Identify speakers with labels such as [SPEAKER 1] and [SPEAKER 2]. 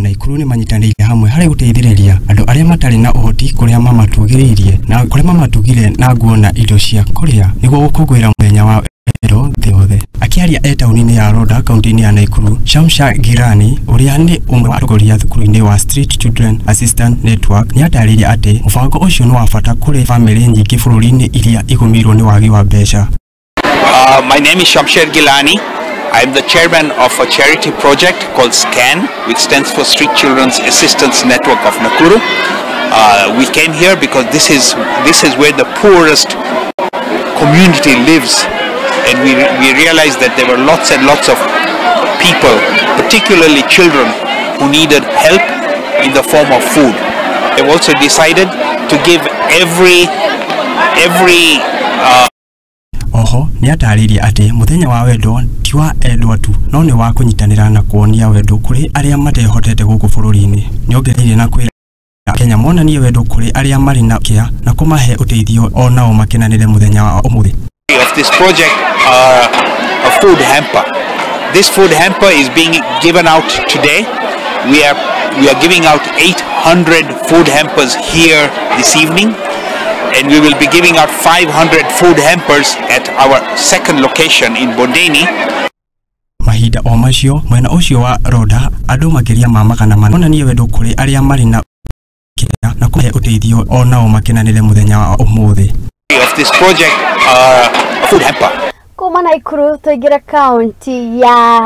[SPEAKER 1] Naikuru nĩ manyitanĩire hamwe harĩ gũteithĩrĩria andũ arĩa matarĩ na ũhoti kũrĩa mamatugĩrĩirie na kũrĩa mamatugire na nguo na indo cia kũrĩa nĩguo gũkũngũĩra mũthenya wa wendo thĩ yothe. Akĩaria e taũni-inĩ ya Rhoda kaunti-inĩ ya Naikuru, Shamsha Girani ũrĩa nĩ ũmwe wa atongoria thukuru-inĩ wa Street Children Assistance Network nĩatarĩirie atĩ mũbango ũcio nĩ wa bata kũrĩ bamĩrĩ nyingĩ bũrũri-inĩ iria igũmĩirwo nĩ wagi wa mbeca.
[SPEAKER 2] My name is Shamsher Gilani. I'm the chairman of a charity project called SCAN, which stands for Street Children's Assistance Network of Nakuru. We came here because this is where the poorest community lives, and we realized that there were lots and lots of people, particularly children, who needed help in the form of food. They've also decided to give every
[SPEAKER 1] Oho nĩatarĩirie atĩ mũthenya wa wendo ti wa endwa tu no nĩ wa kũnyitanĩra na kuonia wendo kũrĩ arĩa matehotete gũkũ bũrũri-inĩ. Nĩongereire na kwĩra Kenya monanie wendo kũrĩ arĩa marĩ na kĩa na kũmahe ũteithio o nao makenanĩre mũthenya wa ũmũthĩ.
[SPEAKER 2] Of this project a food hamper. This food hamper is being given out today. We are giving out 800 food hampers here this evening, and we will be giving out 500 food hampers at our second location in Bondeni.
[SPEAKER 1] Mahinda o macio mwena ũcio wa Rhoda andũ makĩria ma 400 monanie wendo kũrĩ arĩa marĩ na kĩa na kũmahe ũteithio o nao makenanĩre mũthenya wa ũmũthĩ.
[SPEAKER 2] Of this project a food hamper.
[SPEAKER 3] Kuma Naikuru tũingĩre kaunti ya